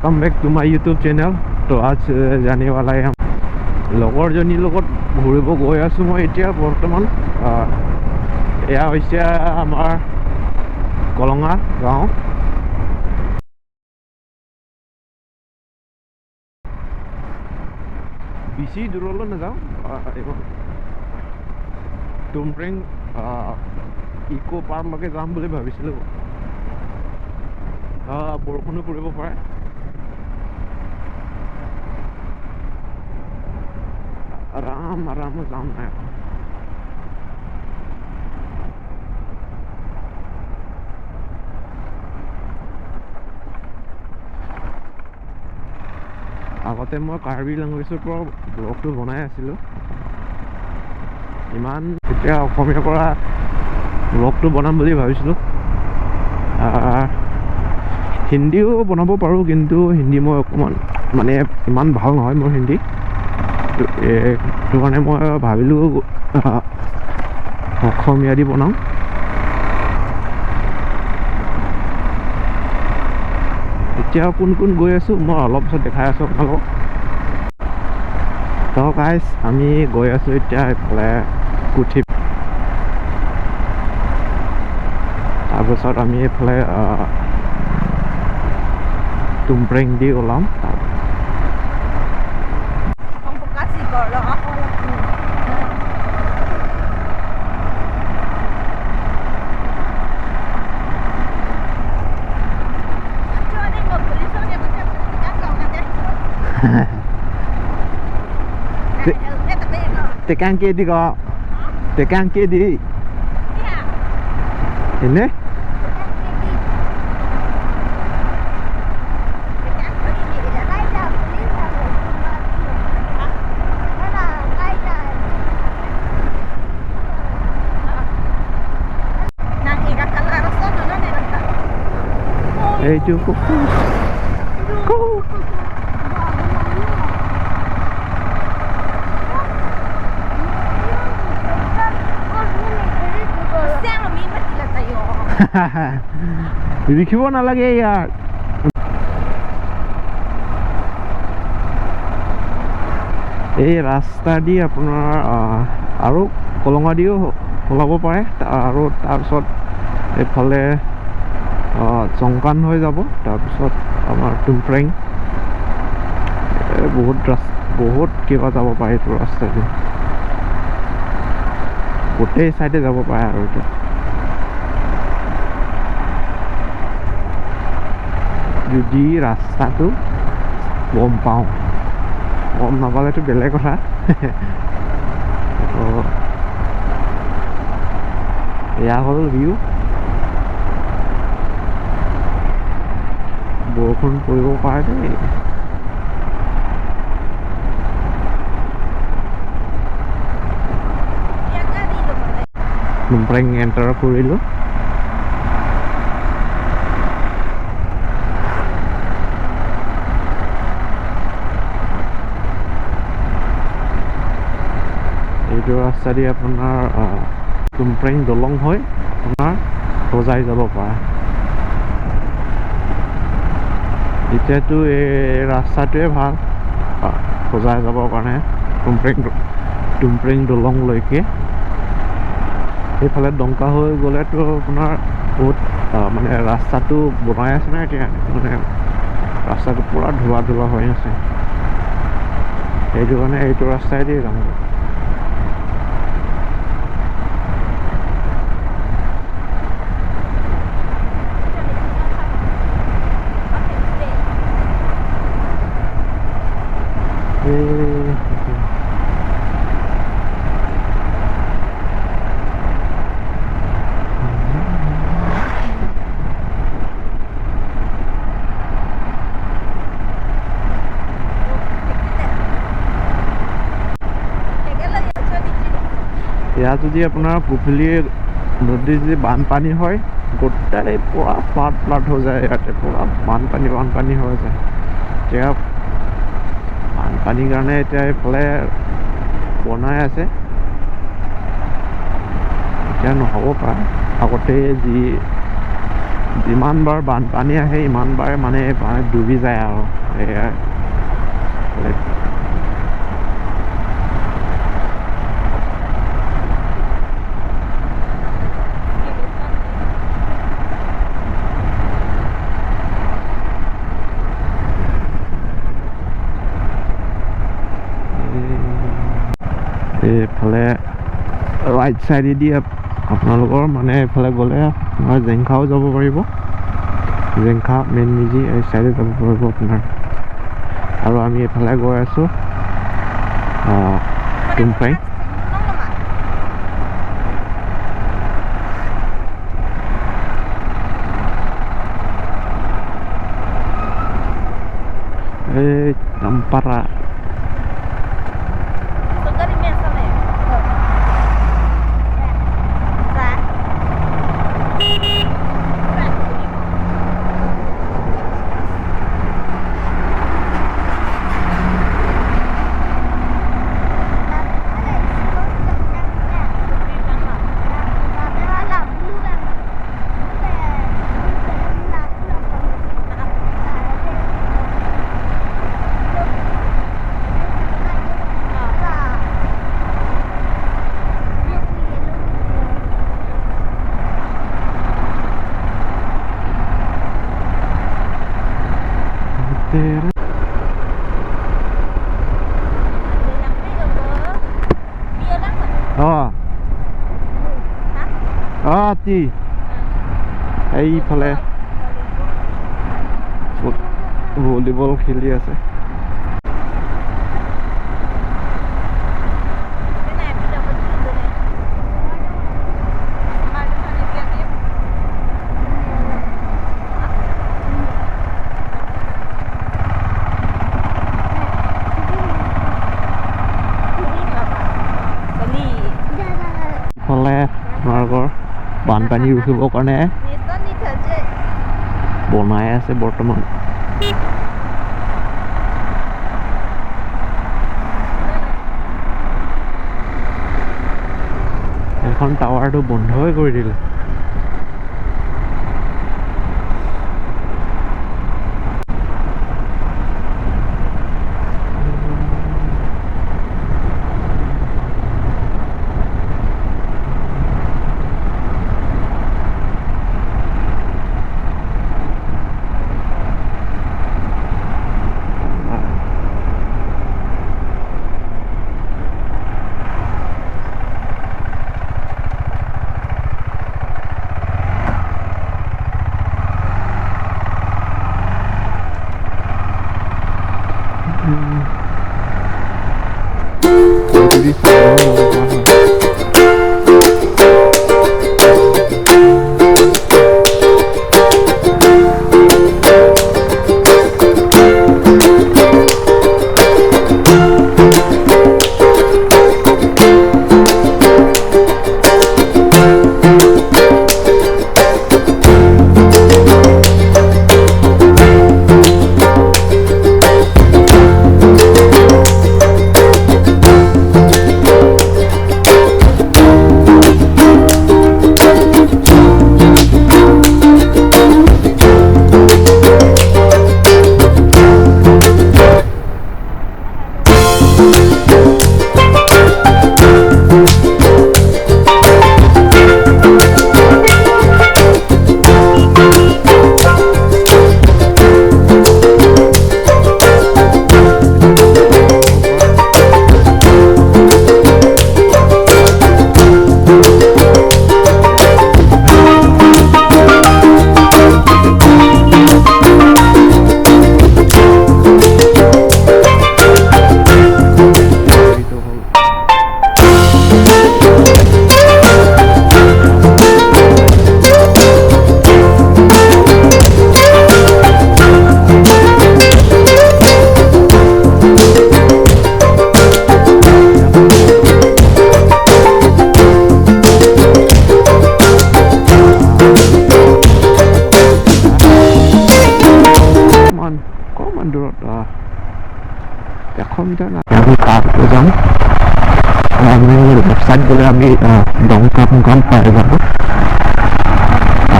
Welcome back to my YouTube channel. तो आज जाने वाला है हम লগৰজনীৰ লগত ঘূৰিব গৈ আছোঁ মই এতিয়া বৰ্তমান। এয়া হৈছে আমাৰ কলঙা গাঁও। বেছি দূৰলৈ নাযাওঁ, টুমপ্ৰেং ইক' পাৰ্কলৈকে যাম বুলি ভাবিছিলোঁ। বৰষুণো পৰিব পাৰে। আৰাম আৰামত যাম নাই। আগতে মই কাৰ্বি লেংগুৱেজৰ পৰা ব্লগটো বনাই আছিলোঁ, ইমান এতিয়া অসমীয়াৰ পৰা ব্লগটো বনাম বুলি ভাবিছিলোঁ। হিন্দীও বনাব পাৰোঁ, কিন্তু হিন্দী মই অকণমান মানে ইমান ভাল নহয় মোৰ হিন্দী। সেইটো কাৰণে মই ভাবিলোঁ অসমীয়া দি বনাওঁ। এতিয়া কোন কোন গৈ আছোঁ মই অলপ পিছত দেখাই আছোঁ আপোনালোকক। তো গাইজ, আমি গৈ আছোঁ এতিয়া এইফালে কুঠি, তাৰপিছত আমি এইফালে টুমপ্ৰেং দি ওলাম। Tekan kia đi có tekan kia đi ini. Eh cukup. লিখিব নালাগে ইয়াত। এই ৰাস্তা দি আপোনাৰ আৰু কলঙা দিও ওলাব পাৰে, আৰু তাৰপিছত এইফালে জংকান হৈ যাব, তাৰপিছত আমাৰ টুমপ্ৰেং, বহুত ৰাস্তা, বহুত কিবা যাব পাৰে এইটো ৰাস্তা দি, গোটেই চাইডে যাব পাৰে। আৰু এতিয়া যদি ৰাস্তাটো গম পাওঁ, গম নাপালেতো বেলেগ কথা। এয়া হ'ল ভিউ। বৰষুণ পৰিব পাৰে দেই। টুমপ্ৰেং এণ্টাৰ কৰিলোঁ। এইটো ৰাস্তা দি আপোনাৰ টুমপ্ৰেং দলং হৈ আপোনাৰ হোজাই যাব পাৰে। এতিয়াতো এই ৰাস্তাটোৱে ভাল হোজাই যাবৰ কাৰণে, টুমপ্ৰেং দলংলৈকে। সেইফালে দংকা হৈ গ'লেতো আপোনাৰ বহুত মানে ৰাস্তাটো বনাই আছে নাই এতিয়া, মানে ৰাস্তাটো পূৰা ধোৱা ধোৱা হৈ আছে, সেইটো কাৰণে এইটো ৰাস্তাই দি যাম। ইয়াত যদি আপোনাৰ পুখুৰী নদী যদি বানপানী হয়, গোটেই পূৰা ফ্লাড ফ্লাড হৈ যায়, ইয়াতে পূৰা বানপানী বানপানী হৈ যায়। এতিয়া বানপানীৰ কাৰণে এতিয়া এইফালে বনাই আছে, এতিয়া নহ'ব পাৰে। আগতে যি যিমানবাৰ বানপানী আহে ইমানবাৰ মানে পানীত ডুবি যায় আৰু এয়াই। এইফালে ৰাইট চাইডেদি আপোনালোকৰ মানে এইফালে গ'লে আপোনাৰ জেংখাও যাব পাৰিব, জেংখা মেইন মিজি এই চাইডে যাব পাৰিব আপোনাৰ। আৰু আমি এইফালে গৈ আছোঁ টুমফাই। এই নামপাৰা এইফালে ভলীবল খেলি আছে। ইফালে আপোনালোকৰ বানপানী ৰখিবৰ কাৰণে বনাই আছে বৰ্তমান। এখন টাৱাৰটো বন্ধই কৰি দিলে। আমি যাম, আমি লেফ্ট চাইড গ'লে আমি ডংকাম পাই যাব।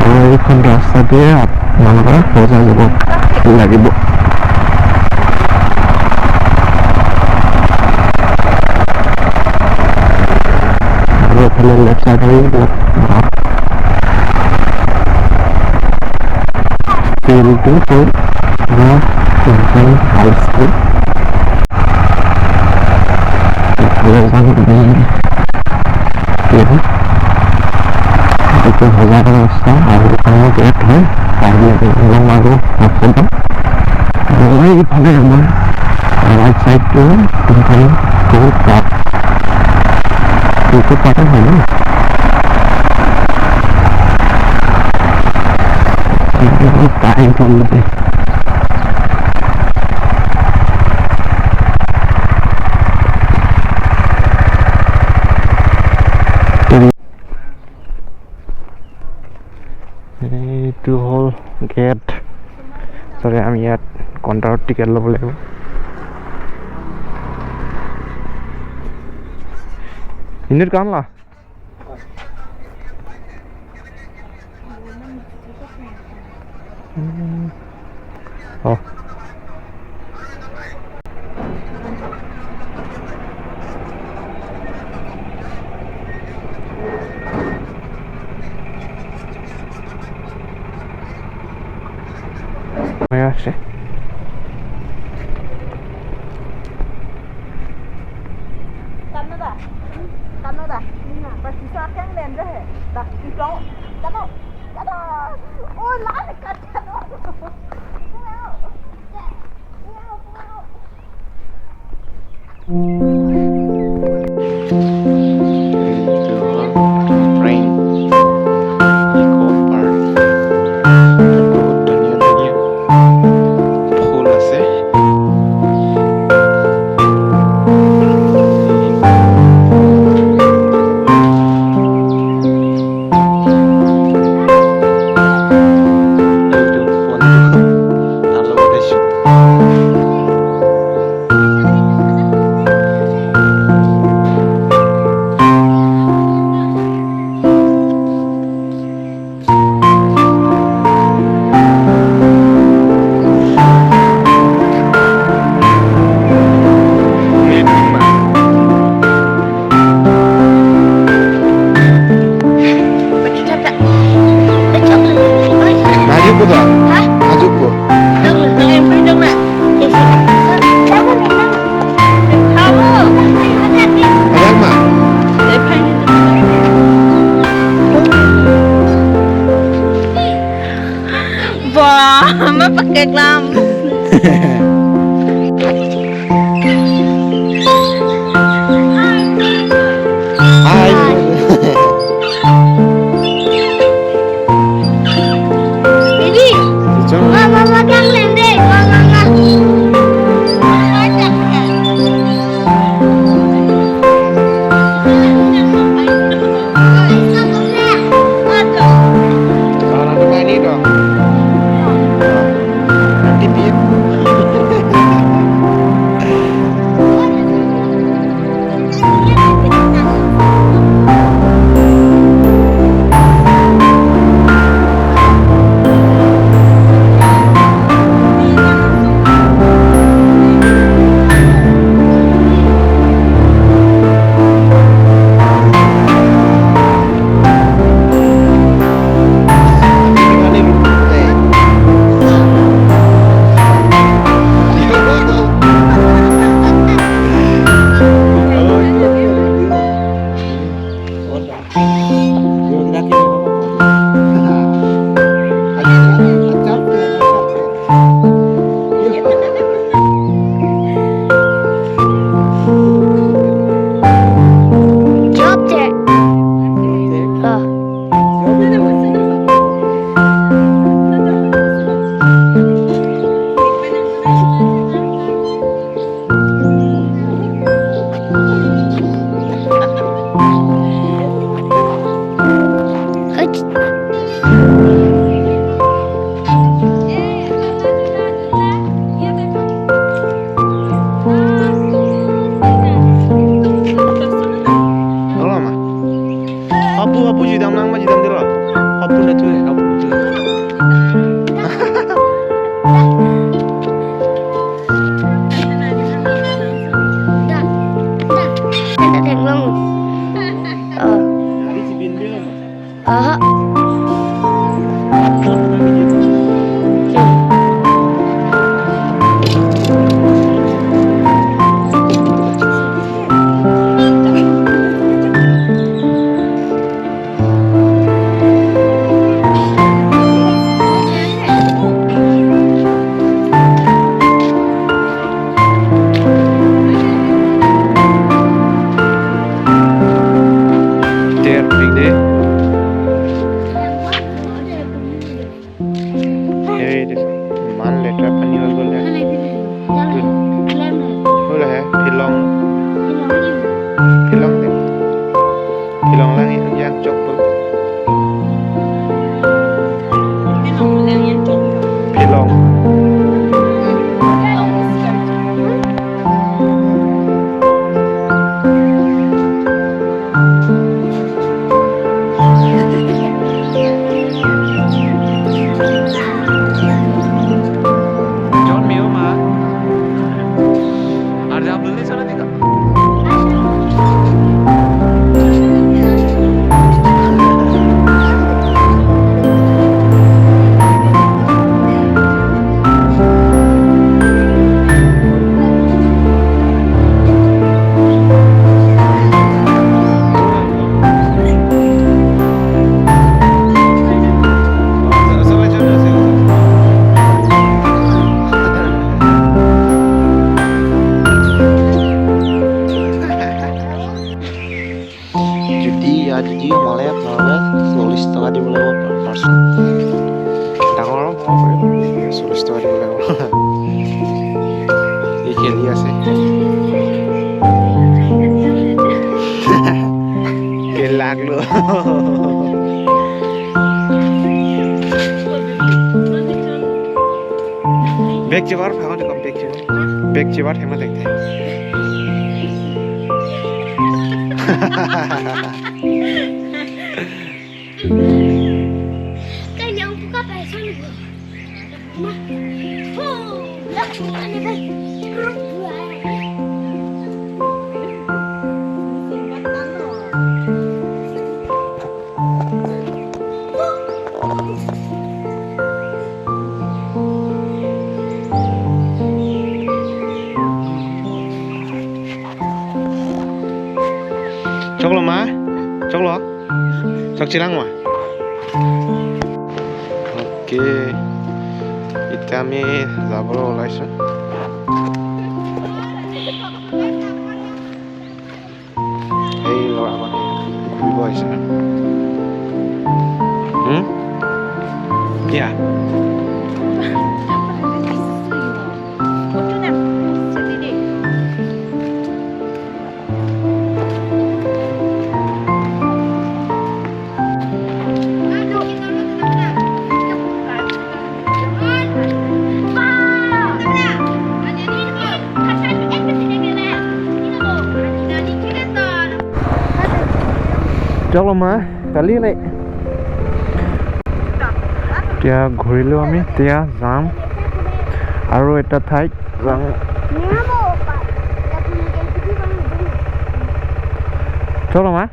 আৰু এইখন ৰাস্তা দিয়ে আপোনালোকে হোজাই যাব লাগিব। আৰু এইফালে লেফ্ট চাইডে ফিল্ডটো হ'ল হাই স্কুল। এইফালে যাম আমি, এইটো হোজাই ৰাস্তা আৰু এইখনো গেট হয় কাৰ্বি আংলং আৰু হাফলং। আৰু এইফালে আমাৰ ৰাইট চাইডটো তুমথাং পাৰ্ক, ইকো পাৰ্কে হয় ন। টাইম হ'ল। এইটো হ'ল গেট। চৰি, আমি ইয়াত কাউণ্টাৰত টিকেট ল'ব লাগিব। হিন্দীত কাম লা। অঁ, হয়ে আসছে। Lắm. Hai. Baby. Mama makan lende. Mama. Ini dong. খেলি আছে। কে লাগলো। বেগ চেবার ফাঁকা দেখো, বেগ চেবার, বেগ চেবার হেমা দেখতে। চকলো মা, চকলো চকচিলাং মা। অ'কে, এতিয়া আমি যাবলৈ ওলাইছোঁ। এই ল'ৰা মানে ঘূৰিব আহিছে। কিয়া চলো মা, কালি নাই। এতিয়া ঘূৰিলোঁ আমি, এতিয়া যাম আৰু এটা ঠাইত যাম। চলো মা।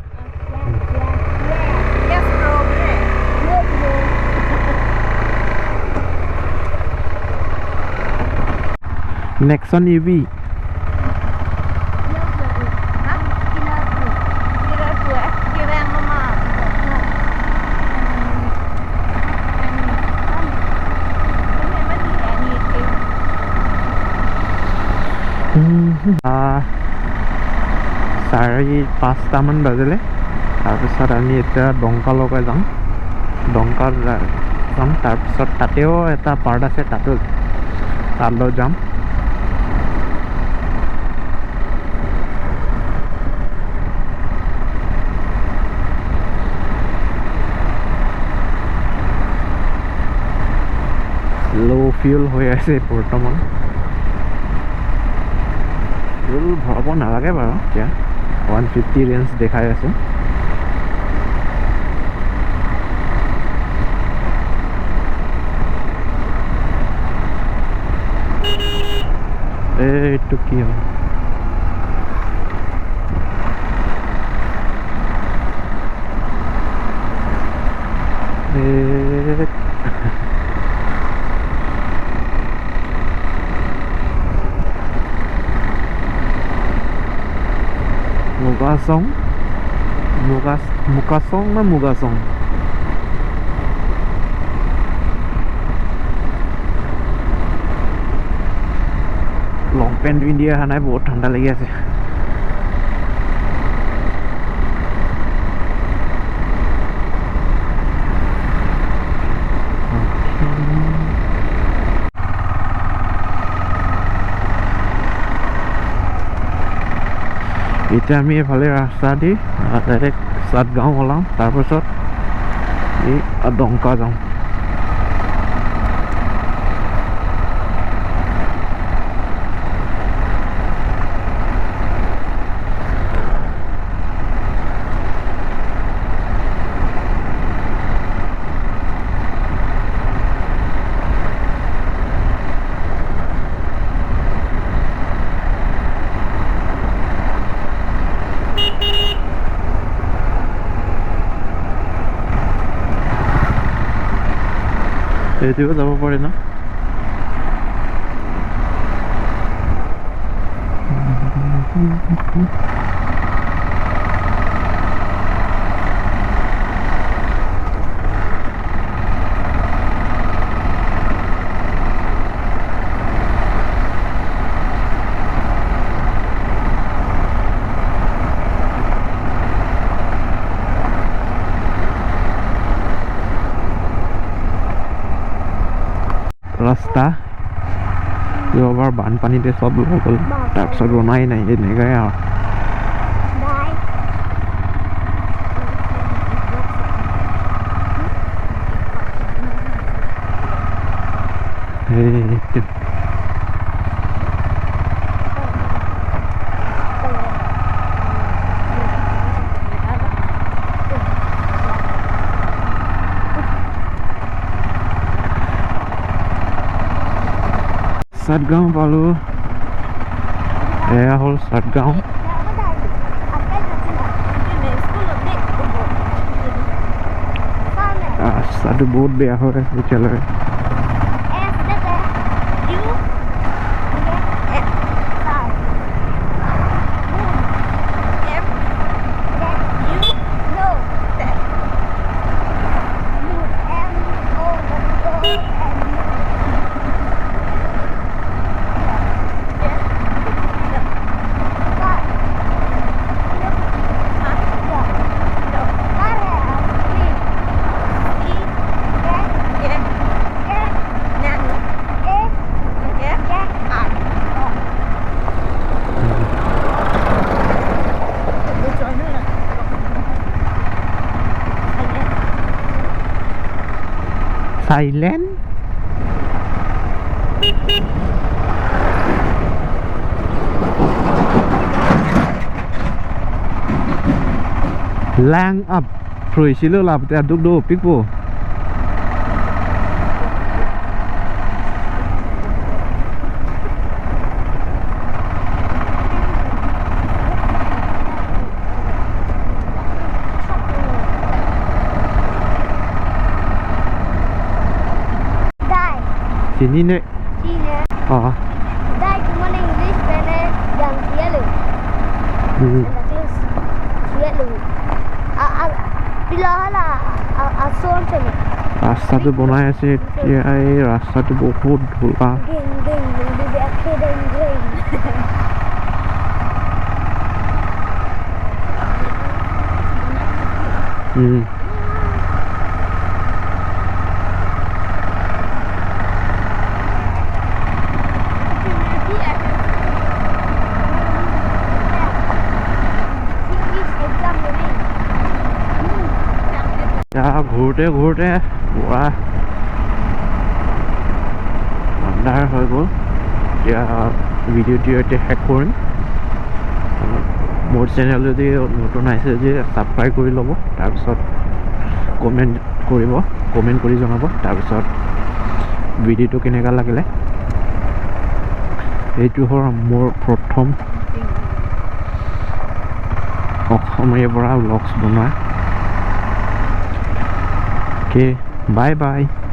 Nexon EV. চাৰি পাঁচটামান বাজিলে। তাৰপিছত আমি এতিয়া ডংকালৈকে যাম, ডংকাত যাম। তাৰপিছত তাতেও এটা পাৰ্ট আছে, তাতো তালৈ যাম। ল' ফিউল হৈ আছে বৰ্তমান, ফিউল ভৰাব নালাগে বাৰু। এতিয়া 150 ৰেঞ্জ দেখাই আছে। এইটো কি হয়? এই মুগাচং, মুগা, মুকাচং না মুগাচং? লং পেণ্ট পিন্ধি অহা নাই, বহুত ঠাণ্ডা লাগি আছে। এতিয়া আমি এইফালে ৰাস্তা দি ডাইৰেক্ট চাটগাঁও ওলাম, তাৰপাছত এই ডংকা যাম। এইটোও যাব পাৰে ন? ৰাস্তা যোৱাবাৰ বানপানীতে চব লৈ গ'ল, তাৰপিছত বনাই নাই, এনেকুৱাই আৰু। সেইটো সাতগাঁও পালোঁ। এয়া হ'ল সাতগাঁও। ৰাস্তাটো বহুত বেয়া হৈ আছে এতিয়ালৈকে। Thailand? Lang up rồi là đúc đồ pick bộ. চিনি নে? অঁ, ৰাস্তাটো বনাই আছে এতিয়া। এই ৰাস্তাটো বহুত ধূলা। ঘূৰোতে ঘূৰোতে পুৰা আন্ধাৰ হৈ গ'ল। এতিয়া ভিডিঅ'টো এতিয়া শেষ কৰিম। মোৰ চেনেল যদি নতুন আহিছে যদি ছাবস্ক্ৰাইব কৰি ল'ব, তাৰপিছত কমেণ্ট কৰিব, কমেণ্ট কৰি জনাব, তাৰপিছত ভিডিঅ'টো কেনেকুৱা লাগিলে। এইটো হ'ল মোৰ প্ৰথম অসমীয়াৰ পৰা ব্লগছ বনোৱা। Okay, bye bye.